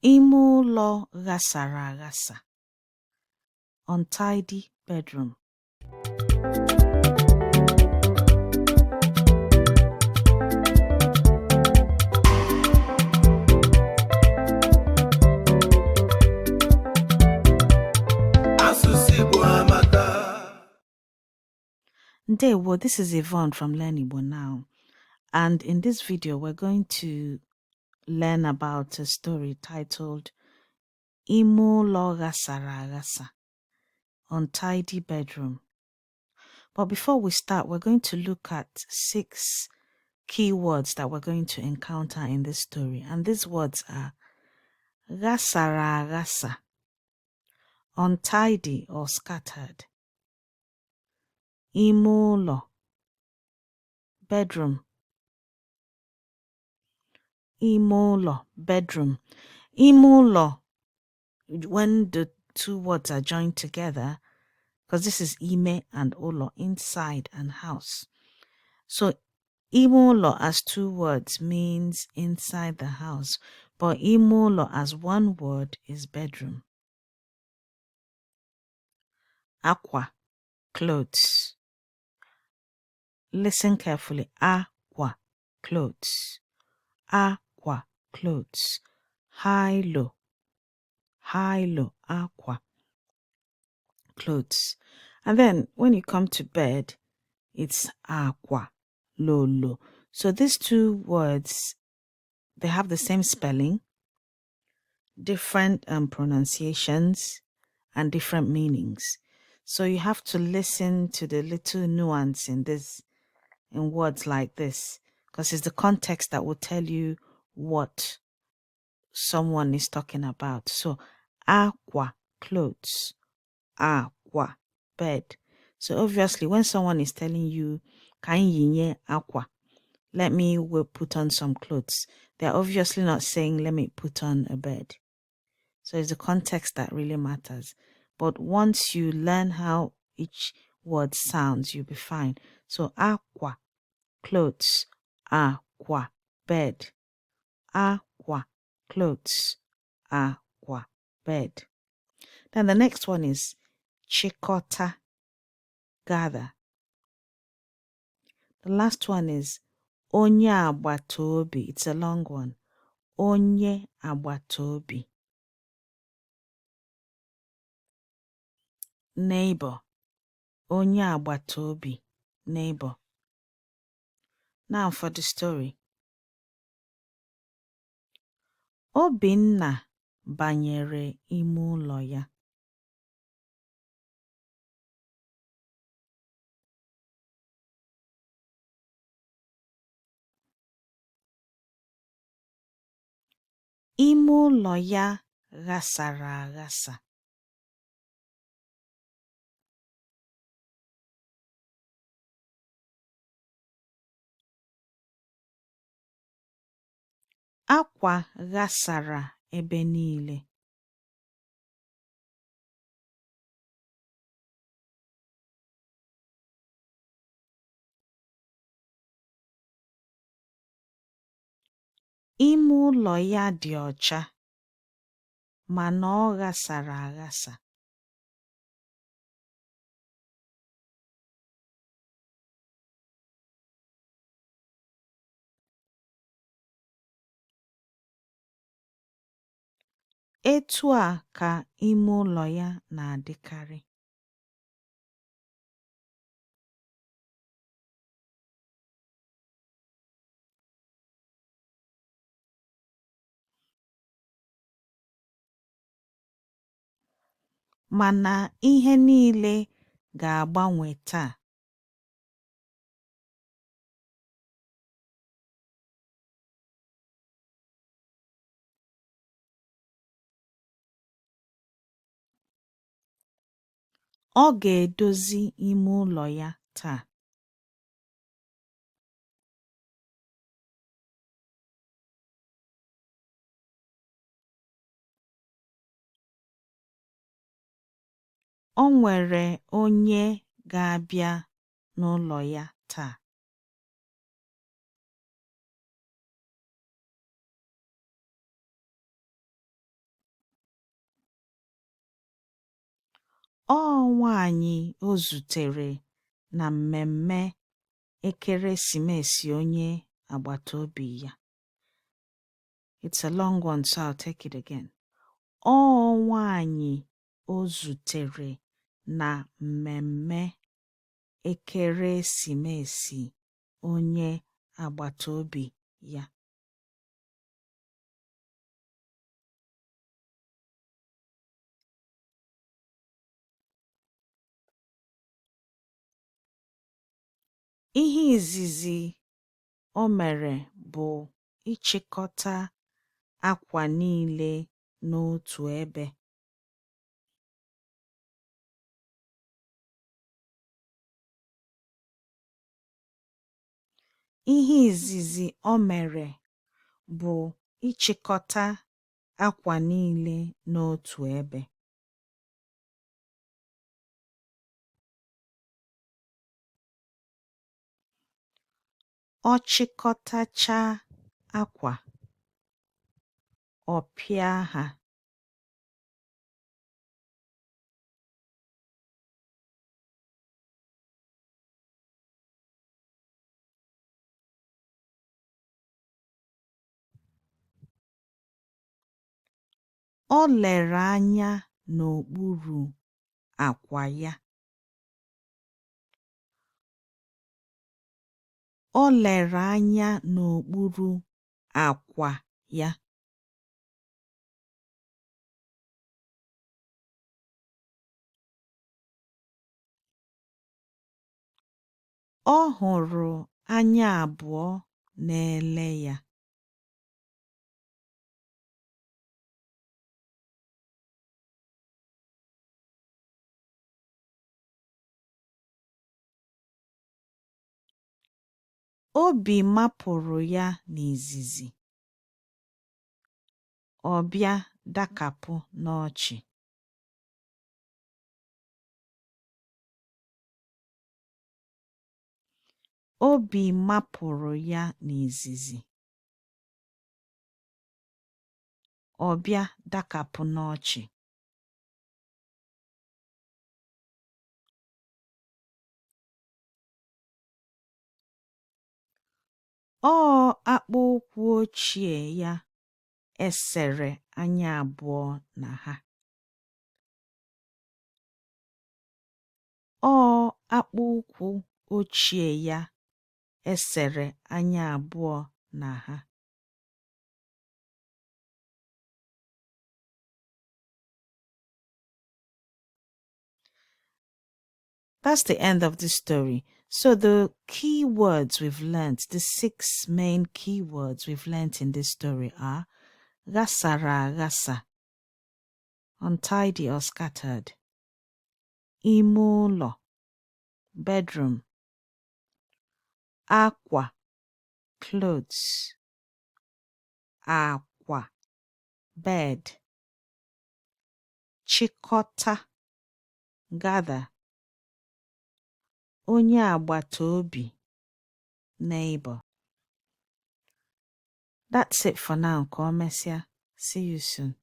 Ime ụlọ ghasara aghasa. Untidy bedroom. Asụsụ Igbo amaka. Ndewo, this is Yvonne from Learn Igbo Now. And in this video, we're going to learn about a story titled Ime ụlọ ghasara aghasa, Untidy Bedroom. But before we start, we're going to look at 6 keywords that we're going to encounter in this story. And these words are ghasara aghasa, untidy or scattered, ime ụlọ, bedroom, ime ụlọ, bedroom. Ime ụlọ, when the two words are joined together, because this is ime and ụlọ, inside and house. So ime ụlọ as two words means inside the house, but ime ụlọ as one word is bedroom. Akwa, clothes. Listen carefully. Akwa, clothes. Akwa, clothes. High, low. High, low. Akwa, clothes. And then when you come to bed, it's akwa, low, low. So these two words, they have the same spelling, different pronunciations, and different meanings. So you have to listen to the little nuance in words like this, because it's the context that will tell you what someone is talking about. So akwa, clothes, akwa, bed. So obviously when someone is telling you, ka m yinye akwa, let me put on some clothes, they're obviously not saying, let me put on a bed. So it's the context that really matters. But once you learn how each word sounds, you'll be fine. So akwa, clothes, akwa, bed, akwa, clothes, akwa, bed. Then the next one is chịkọta, gather. The last one is onye agbata obi. It's a long one. Onye agbata obi. Neighbor. Onye agbata obi. Neighbor. Now for the story. Obinna banyere ime ụlọ ya. Ime ụlọ ya ghasara aghasa. Akwa ghasara ebe niile. Ime ụlọ ya dị ọcha, mana ọ ghasara aghasa. Etu a ka ime ụlọ ya na-adịkarị. Mana ihe niile ga-agbanwe taa. Ọ ga-edozi ime ụlọ ya taa. O nwere onye ga-abịa n'ụlọ ya taa. Ọ nwanyị o zutere na mmemme ekeresimesi onye agbata obi ya. It's a long one, so I'll take it again. Ọ nwanyị o zutere na mmemme ekeresimesi onye agbata obi ya. Ihe izizi o mere bụ ịchịkọta akwa niile n'otu ebe. Ihe izizi o mere bụ ịchịkọta akwa niile n'otu ebe. Ọ chịkọtachaa akwa, ọ pịa ha. O lere anya n'okpuru akwa ya. O lere anya n'okpuru akwa ya. Ọ hụrụ anya abụọ na-ele ya. Obi mapụrụ ya n'izizi, ọ bịa dakapụ n'ọchị. Obi mapụrụ ya n'izizi, ọ bịa dakapụ n'ọchị. Ọ akpụụkwụ ochie ya e sere anya abụọ na ha. Ọ akpụụkwụ ochie ya e sere anya abụọ na ha. That's the end of the story. So the key words we've learnt, the six main key words we've learnt in this story are ghasara ghasa, untidy or scattered, ime ụlọ, bedroom, akwa, clothes, akwa, bed, chịkọta, gather, onye agbata obi, neighbor. That's it for now. Ka o mesịa. See you soon.